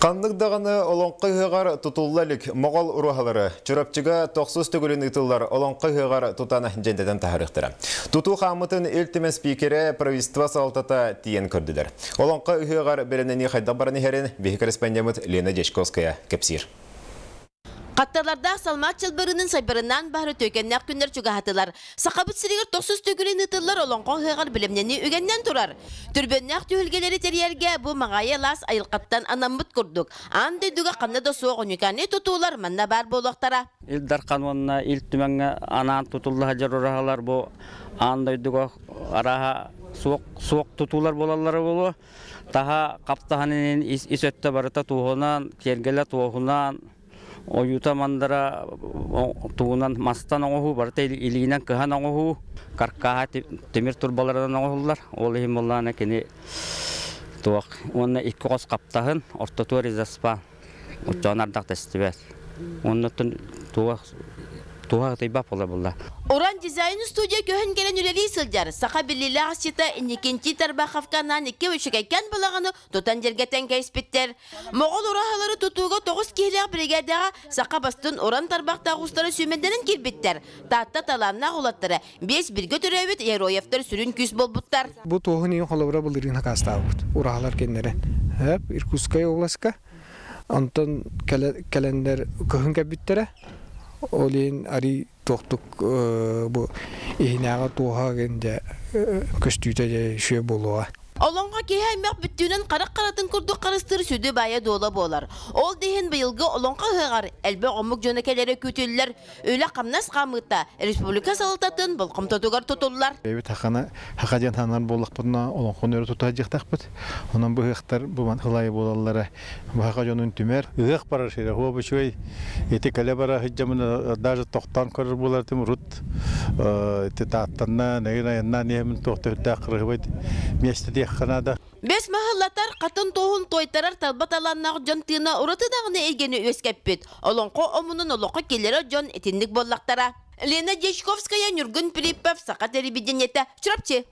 Ханнык даҕаны Олоҥхо ыһыаҕар тутулла илик Моҕол уруһалары Чурапчыга тохсус төгүлүн ыытыллар Олоҥхо ыһыаҕар тутан дьэндэтэн таһаарыахтара. Тутуу хааммытын Ил Түмэн спикерэ, правительство салалтата тиийэн көрдүлэр. Олоҥхо ыһыаҕар бэлэмнэнии хайдах баран иһэрин биһи корреспондеммыт Лена Дьячковская кэпсиир. Хатталардаах салмаат чылбырынын сайбарынаан баһары түөкэннээх күннэр чугаһатылар. Сахабыт сиригэр тохсус төгүлүн ыытыллар Олоҥхо ыһыаҕар бэлэмнэнии үгэннэн турар. Түрбөннөөх түһүлгэлэри тэрийэргэ бу Маҕаайы алаас айылҕаттан анаммыт курдук. Аан дойдуга ханна да суох уникальнай тутуулар манна баар буолуохтара. Ил Дархан уонна Ил Түмэҥҥэ анаан тутулла сылдьар ураһалар бу аан дойдуга арааһа суох, суох тутуулар буолаллара буолуо. Таһа хаптаһан ис, ис өттө барыта туоһунан, киэргэлэ туоһунан, ойуута мандара тугунан мастан оҥоһуу, барыта илиинэн кыһан оҥоһуу, каркааһа тимир турбаларынан оҥоһуллар. Ол иһин буоллаҕына кини туох уонна икки хос хаптаһын, ортотугар изоспа оччоҕуна ардах тэстибэт. Оннуттан туох туоһа ытыйбат буола булла. Уран дизайн студия көһөн кэлэн үлэлии сылдьар. Саха биллиилээх асчыта Иннокентий Тарбаховка анаан икки үчүгэйкээн балаҕаны тутан дьэргэтэн кэйиспиттэр. Моҕол ураһалары тутууга тоҕус киһилээх биригээдэҕэ саха бастын уран тарбахтаах уустара сүүмэрдэнэн киирбиттэр. Таатта талааннаах улаттара биэс бииргэ төрөөбүт Яроевтар сүрүн күүс буолбуттар. Бу туоһун ийин холобура былырыын хакаастаабыт ураһалар кэннэрэ. Иркутскай областка. Онтон кэлэннэр кыһын кэлбиттэрэ. Ол иһин арый туохтук бу иһинээҕи туоһа дьэ көстүүтэ дьэ үчүгэй буолуоҕа. Олоҥхо киһи аймах бүттүүнүн харах харатын курдук харыстыыр сүдү баайа-дуола буолар. Ол да иһин быйылгы Олоҥхо ыһыаҕар элбэх омук дьоно кэлэрэ күүтүллэр. Үлэ-хамнас хаамыыта республика салалтатын болҕомтотугар тутуллар. Бэйэбит хахана хаха диэн сананар буоллахпытына олоҥхону өрө тута сылдьыахтаахпыт. Онон бу ыһыахтар бу ылайы буолаллара баһаха дьонун түмэр. Ыһыах барар сирэ хуо үчүгэй ити кэлэ бара сылдьамын даже тохтоон көрөр буолар урут ити тааттанна нэгин айаннаан иһэмин туох төрүттээх кырыһыбай миэстэ диэххэ наада. Бэс маһыллатар, хатын туоһун туойтарар талба талааннаах дьон тыына ураты даҕаны эйгэни үөскэппит. Олоҥхо омунун олоххо киллэрэр дьон итинник буоллахтара. Лена Дьячковская, Ньургун Филиппов, Саха телевидениетэ, Чурапчы.